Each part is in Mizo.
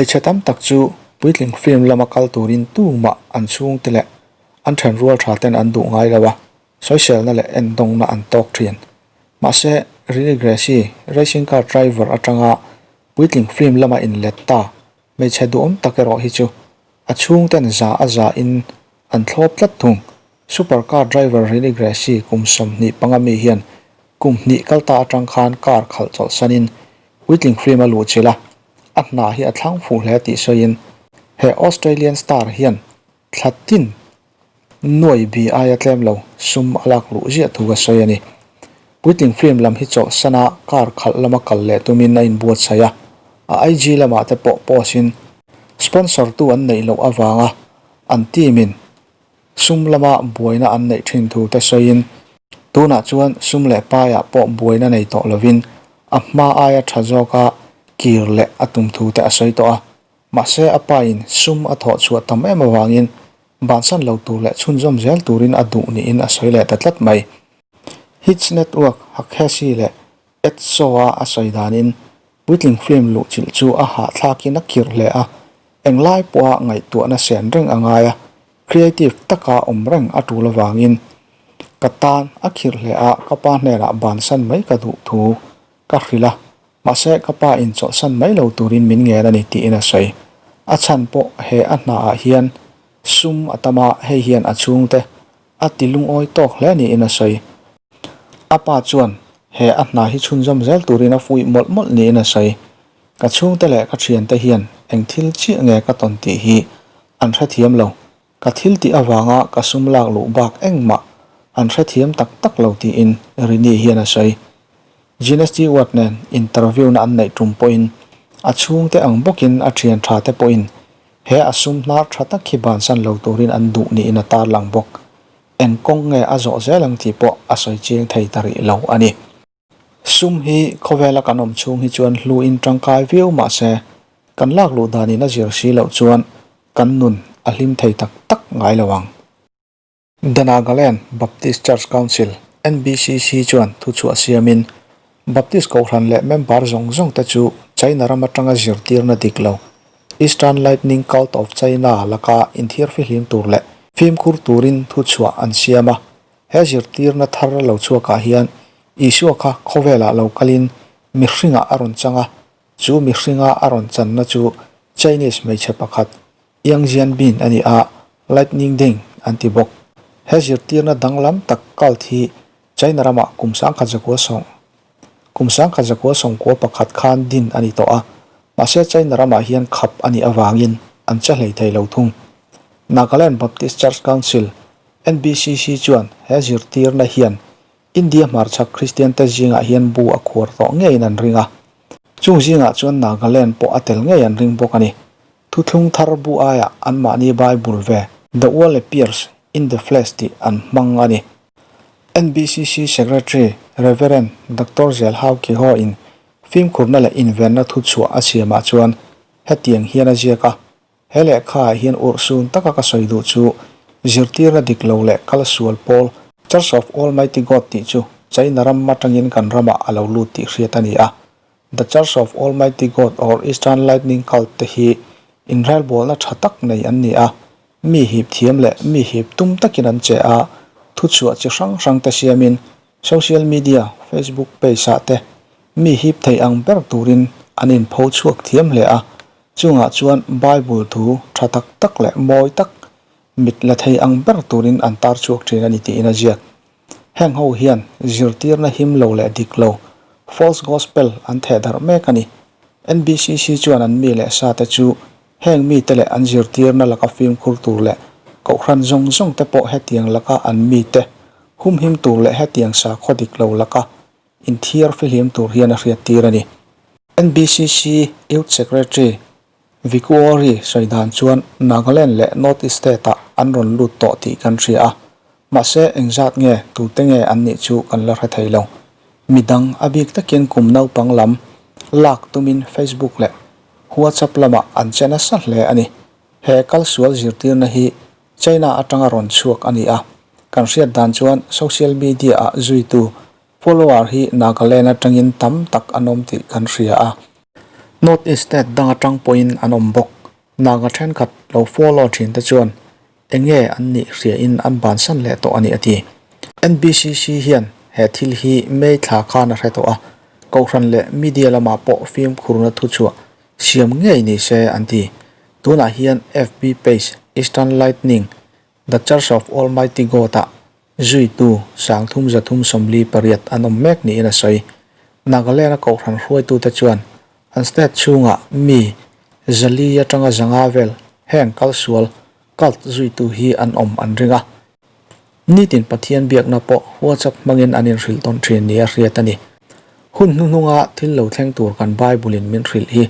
Hmeichhe tam tak chu puitling film lama kal turin tumah an chhungte leh an thenrual tha ten an duh ngai lo a, sawiselna leh endawngna an tawk thin. Mahse, Rini Gracie, racing car driver atanga puitling film lama inlet ta hmeichhe duhawm tak erawh hi chu a chhungten za a za in an thlawp tlat thung. Super car driver Rini Gracie kum 25 mi hian kum hnih kal ta atang khan car khalh chawlhsanin puitling film a luhchilh a, a hna hi a thlang fuh hle tih sawiin he Australian star hian thla tin nuai bi aia tlem lo sum a lak luh ziah thu a sawi a ni. Puitling film lam hi chawlhsan a car khalh lama kal leh tumin a inbuatsaih a, a IG lamah te pawh post in sponsor tu an neih loh avanga an team in sum lama buaina an neih thin thu te sawiin tunah chuan sum leh paiah pawh buaina nei tawh lovin a hma aia tha zawka kir leh a tum thu te a sawi tawh a. Mahse a pain sum a thawh chhuah tam em avangin bansan lo tur leh chhunzawm zel turin a duh niin a sawi leh ta tlat mai. Hits Network Hakhesi leh Ed Shaw-a a sawi danin puitling film luhchilh chu a hahthlakin a khirh hle a, englai pawha ngaihtuahna sen reng a ngai a, creative taka awm reng a tul avangin ka tan a khirh hle a, ka pa hnenah bansan mai ka duh thu ka hrilh a, mahse ka pa in chawlhsan mai lo turin min ngen a ni tiin a sawi. A chhan pawh he a hnaah hian sum a tam a, hei hian a chhungte a ti lungawi tawk hle niin a sawi. A pa chuan he a hna hi chhunzawm zel turin a fuih mawlh mawlh niin a sawi. Ka chhungte leh ka thiante hian eng thil chiah nge ka tawn tih hi an hrethiam lo. Ka thil tih avanga ka sum lak luh bak engmah an hrethiam tak tak lo tiin Rini hian a sawi. Gina Stewart nen interview na an neih tum pawhin a chhungte ang bawkin a thian tha te pawhin he a sum hnar tha tak hi bansan lo turin an duh niin a tarlang bawk. Eng kawng nge a zawh zel ang tih pawh a sawi chiang thei ta rih lo a ni. Sum hi khawvela kan awm chhung hi chuan hluin tangkai viau mahse kan lak luh danin a zir si loh chuan kan nun a hlim thei tak tak ngai lo ang. The Nagaland Baptist Church Council, NBCC, chuan thuchhuah siamin Baptist Kohhran leh member zawng zawng te chu China ram atanga zirtirna dik lo Eastern Lightning Cult of China laka inthiarfihlim tur leh fimkhur turin thuchhuah an siam a. He zirtirna thar lo chhuakah hian Isua kha khawvelah lo kalin mihringah a rawn chang a, chu mihringa a rawn channa chu Chinese hmeichhe pakhat Yang Jianbin a ni a, Lightning Ding an ti bawk. He zirtirna danglam tak cult hi China ramah kum sangkhat zakua sawng kum sangkhat zakua sawngkua pakhat khan din a ni tawh a, mahse China ramah hian khap a nih avangin an che hlei thei lo thung. Nagaland Baptist Church Council, NBCC, chuan he zirtirna hian India hmarchhak Kristian te zingah hian bu a khuar tawh ngeiin an ring a. Chung zingah chuan Nagaland pawh a tel ngei an ring bawk a ni. Thuthlung thar bu aiah anmahni Bible ve The World Appears in the Flesh tih an hmang a ni. NBCC Secretary Rev. Doctor Zelhau Kiho in fimkhurna leh invenna thuchhuah a siamah chuan hetiang hian a ziak a, He lehkhaah hian urhsun taka ka sawi duh chu zirtirna dik lo leh kal sual pawl Church of Almighty God tih chu China ram atangin kan ramah a lo lut tih hriat a ni a. The Church of Almighty God or Eastern Lightning Cult te hi inrelbawlna tha tak nei an ni a, mi hip thiam leh mi hip tum takin an che a, thuchhuah chi hrang hrang te siamin social media, Facebook page ah te mi hip thei ang ber turin an inpho chhuak thiam hle a, chungah chuan Bible thu tha tak tak leh mawi tak mit la thei ang ber turin an tar chhuak thin a ni tiin a ziak. Heng ho hian zirtirna him lo leh dik lo, false gospel, an theh darh mek a ni. NBCC chuan an mi leh sa te chu heng mite leh an zirtirna laka fimkhur tur leh kohhran zawng zawng te pawh hetiang laka an mite humhim tur leh hetiang sakhaw dik lo laka inthiar fihlim tur hian a hriattir a ni. NBCC Youth Secretary Vikuori sawi dan chuan Nagaland leh North East State ah an rawn lut tawh tih kan hria a, mahse engzat nge tute nge an nih chu kan la hre thei lo. Midang a bik takin kum naupang lam lak tumin Facebook leh WhatsApp lamah an che nasa hle a ni. He kalsual zirtirna hi China atanga rawn chhuak a ni a, kan hriat dan chuan social media ah zuitu Follower hi Nagaland atangin tam tak an awm tih kan hria a. North East state dang atang pawhin an awm bawk. Naga thenkhat lo follow thin te chuan eng nge an nih hria in an bansan leh tawh a ni a ti. NBCC hian he thil hi May thla khan a hre tawh a, Kohhran leh media lamah pawh fimkhurna thuchhuah siam ngei ni se an ti. Tunah hian FB page Eastern Lightning, The Church of Almighty God-ah zuitu 3348 an awm mek niin a sawi. Nagaland-a Kohhran hruaitute chuan an state chhungah mi 400 atanga 500 vel heng kalsual cult zuitu hi an awm an ring a. Nitin Pathian biakna pawh WhatsApp hmangin an inhrilh tawn thin nia hriat a ni. Hun hnuhnunga thil lo thleng tur kan Bible-in min hrilh hi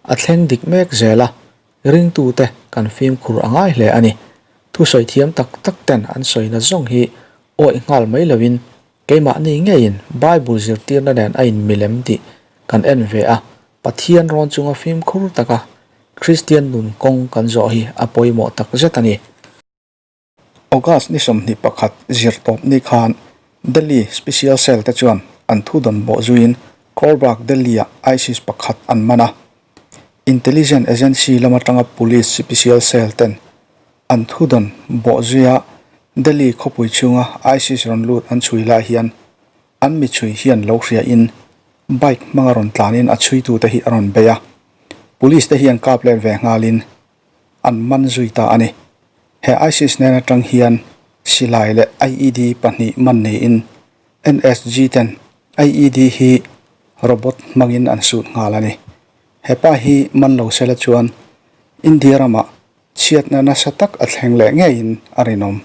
a thleng dik mek zel a, ringtute kan fimkhur a ngai hle a ni. Thusawi thiam tak tak ten an sawina zawng hi awih nghal mai loin keimahni ngeiin Bible zirtirna nen a inmilem tih kan en ve a, Pathian rawn chunga fimkhur taka Kristian nun kawng kan zawh hi a pawimawh takzet a ni. August ni 21 zirtawp ni khan Delhi Special Cell te chuan an thu dawn bawh zuiin Korbagh Delhi-ah ISIS pakhat an man a. Intelligence Agency lam atanga Police Special Cell ten an thu dawn bawh zuia Delhi khawpui chhunga ISIS rawn lut an chhui lai hian an mi chhui hian lo hriain bike hmanga rawn tlanin a chhuitute hi a rawn bei a. Police te hian kap let ve nghalin an man zui ta a ni. He ISIS nen atang hian silai leh IED pahnih man niin NSG ten IED hi robot hmangin an sut nghal a ni. He pa hi man lo sela chuan India ramah chhiatna nasa tak a thleng leh ngeiin a rinawm.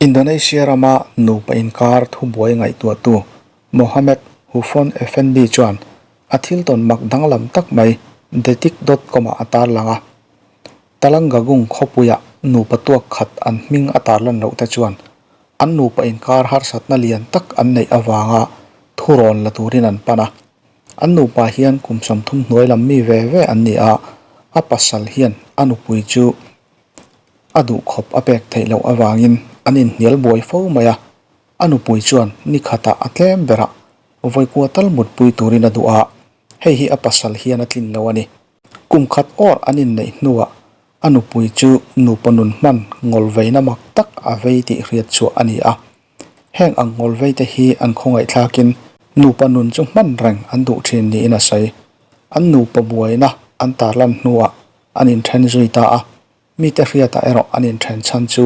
Indonesia rama nupa inkar thubuai ngaihtuahtu Mohamed Hufon Effendi chuan a thil tawn mak danglam tak mai Detik dot com ah a tarlang a. Talanggagung khawpuiah nupa tuak khat an hming a tarlan loh te chuan an nupa inkar harsatna lian tak an neih avanga thurawn la turin an pan a. An nupa hian kum 30 hnuai lam mi ve ve an ni a, a pasal hian a nupui chu A duh khawp a pek theih loh avangin an inhnial buai fo mai a, a nupui chuan ni khatah a tlem berah vawikua tal mutpui turin a duh a, hei hi a pasal hian a tlin lo a ni. Kum khat awr an inneih hnuah a nupui chu nupa nun hman ngawlveina mak tak a vei tih hriat chhuah a ni a, heng ang ngawlveite hi an khawngaihthlakin nupa nun chu hman reng an duh thin niin a sawi. An nupa buaina an tarlan hnuah an inthen zui ta a, mite hriatah erawh an inthen chhan chu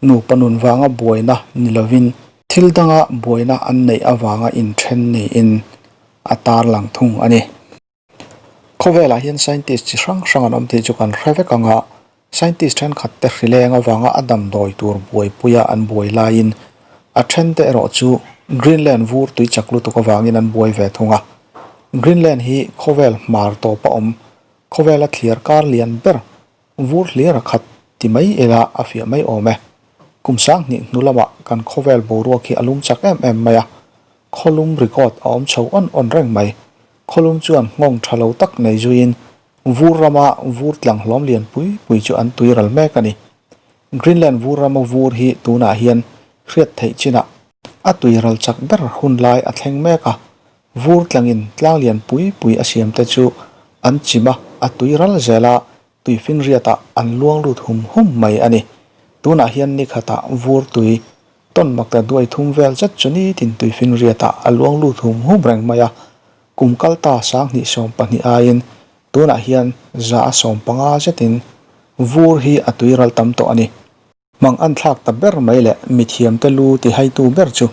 nupa nun vanga buaina ni lovin thil danga buaina an neih avanga inthen niin a tarlang thung a ni. Khawvelah hian scientist chi hrang hrang an awm tih chu kan hre vek ang a, scientist thenkhat te hrileng avanga a damdawi tur buaipuia an buai laiin a then te erawh chu Greenland vur tui chak lutuk avangin an buai ve thung a. Greenland hi khawvel hmar tawpa awm Khawvela thliar kar lian ber vur hlir a khat ti mai ila a fiah mai awm e. Kum 2000 hnu lamah kan khawvel boruak hi a lum chak em em mai a, khawlum record a awm chho awn awn reng mai. Khawlum chuan nghawng tha lo tak nei zuiin vur rama vur tlang hlawm lian pui pui chu an tui ral mek a ni. Greenland vur rama vur hi tunah hian hriat theih chinah a tui ral chak ber hun lai a thleng mek a, Vur tlangin tlang lian pui pui a siam te chu an chim a, a tui ral zel a, tuifinriatah an luang lut hum hum mai a ni. Tunah hian ni khatah vur tui tawn mak ta duai thum vel zet chu nitin tuifinriatah a luang lut hum hum reng mai a, kum kal ta 2012 aiin tunah hian 150 zetin vur hi a tui ral tam tawh a ni. Mang an thlak ta ber mai leh mithiamte lu tihaitu ber chu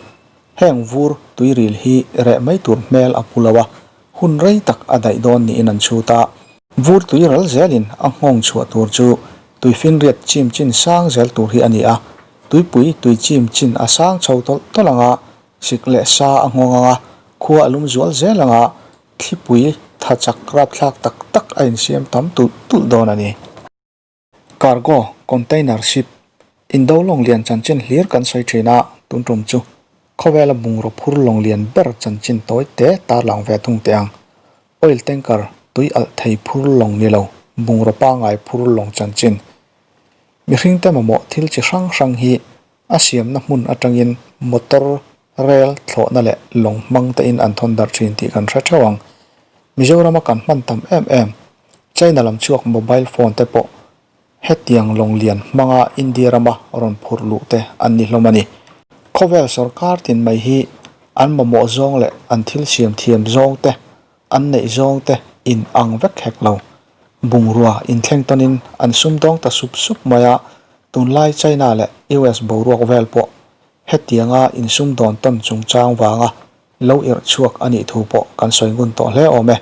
heng vur tuiril hi reh mai tur hmel a pu lo a, hun rei tak a daih dawn niin an chhut a. Vur tuiral zelin a nghawng chhuah tur chu tuifinriat chim chin sang zel tur hi a ni a, tuipui tui chim chin a sang chho tawlh tawlh ang a, sik leh sa a nghawng ang a, khua a lum zual zel ang a, thlipui tha chak rapthlak tak tak a insiam tam tulh tulh dawn a ni. Cargo, container ship, indo lawng lian chanchin hlir kan sawi thin a, tun tum chu khawvela bungraw phur lawng lian ber chanchin tawi te tarlang ve thung teh ang. Oil tanker, tui alh thei phur lawng ni lo, bungraw pangai phur lawng chanchin. Mihringte mamawh thil chi hrang hrang hi a siamna hmun atangin motor, rel, thlawhna leh lawng hmang tein an thawn darh thin tih kan hre theuh ang. Mizorama kan hman tam em em China lam chhuak mobile phone te pawh hetiang lawng lian hmanga India rama rawn phurh luh te an ni hlawm a ni. Khawvel sorkar tin mai hi an mamawh zawng leh an thil siam thiam zawng te, an neih zawng te in ang vek hek lo. Bungrua inthleng tawnin an sumdawng ta sup sup mai a, tunlai China leh US boruak vel pawh hetianga insumdawn tawn chungchang vanga lo irh chhuak a nih thu pawh kan sawi ngun tawh hle awm e.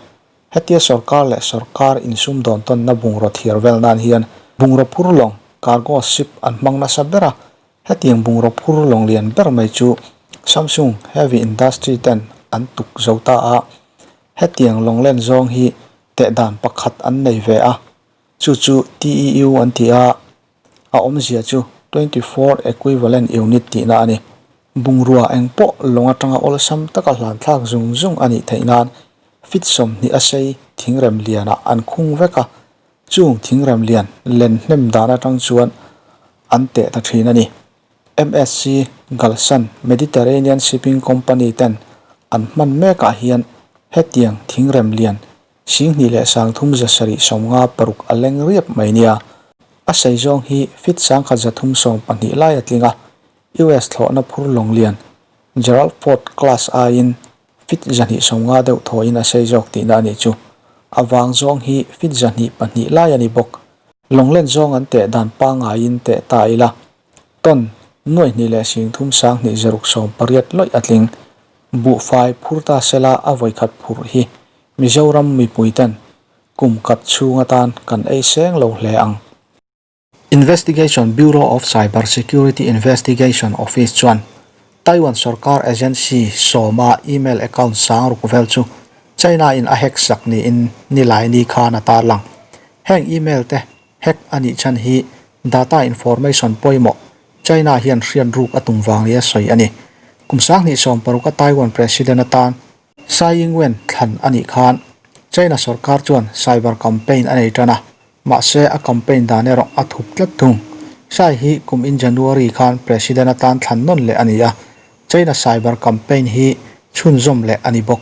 Hetia sorkar leh sorkar insumdawn tawnna bungraw thiar vel nan hian bungraw phur lawng, cargo ship, an hmang nasa ber a. Hetiang bungraw phur lawng lian ber mai chu Samsung Heavy Industry ten an tuk zo ta a. Hetiang lawng len zawng hi teh dan pakhat an nei ve a, chu chu TEU an ti a. A awmzia chu 24 Equivalent Unit tihna a ni. Bungrua eng pawh lawng atanga awlsam taka hlanthlak zung zung a nih theih nan fit 20 a sei thingrem lianah an khung vek a, chung thingrem lian len hnem dan atang chuan an teh ta thin a ni. MSC Galsan Mediterranean Shipping Company ten an hman mekah hian hetiang thingrem lian 2376 a leng riap mai nia. A sei zawng hi fit 1320 lai a tling a, US thlawhna phur lawng lian Gerald Ford class aiin fit 250 deuh thawhin a sei zawk tihna a nih chu. A vang zawng hi fit 202 lai a ni bawk. Lawnglen zawng an teh dan pangaiin teh ta ila, ton 2,3 6 8 lawih a tling. Buhfai phur ta sela a vawikhat phurh hi Mizoram mipuiten kum khat chhung atan kan ei seng lo hle ang. Investigation Bureau of Cyber Security Investigation Office chuan Taiwan sorkar agency sawma email account sang ruk vel chu China in a hack sak niin Nilaini khan a tarlang. Heng email te hack a nih chhan hi data information pawimawh China hian hriat ruk a tum vang nia sawi a ni. Kum 2016 a Taiwan President atan Tsai Ing-wen thlan a nih khan China sorkar chuan cyber campaign a nei tan a, mahse a campaign dan erawh a thup tlat thung. Tsai hi kum in January khan President atan thlan nawn leh a ni a, China cyber campaign hi chhunzawm leh a ni bawk.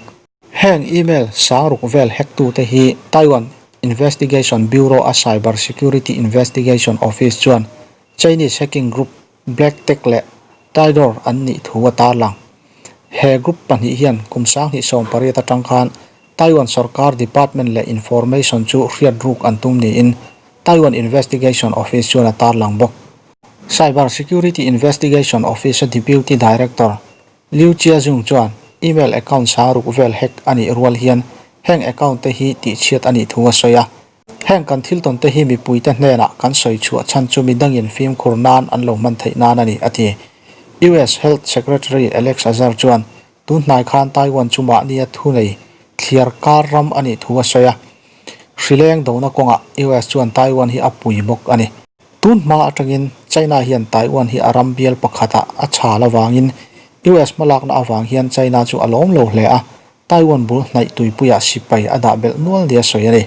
Heng email sang ruk vel hack tute hi Taiwan Investigation Bureau a Cyber Security Investigation Office chuan Chinese hacking group Black Tech leh Tidor an nih thu a tarlang. He group pahnih hian kum 2018 atang khan Taiwan sorkar department leh information chu hriat ruk an tum niin Taiwan Investigation Office chuan a tarlang bawk. Cyber Security Investigation Office-a Deputy Director Liu Chiazung chuan email account sang ruk vel hack a nih rual hian heng account te hi tihchhiat a nih thu a sawi a. Heng kan thil tawn te hi mipuite hnenah kan sawi chhuah chhan chu midangin fimkhur nan an lo hman theih nan a ni, a ti. US Health Secretary Alex Azar chuan tun hnai khan Taiwan chu mahnia thu nei thliar kar ram a nih thu a sawi a. Hrileng dona kawngah US chuan Taiwan hi a pui bawk a ni. Tun hma atangin China hian Taiwan hi a ram bial pakhatah a chhal avangin US hmalakna avang hian China chu a lawm lo hle a, Taiwan bul hnaih tuipuiah sipai a dah belh nual nia sawi a ni.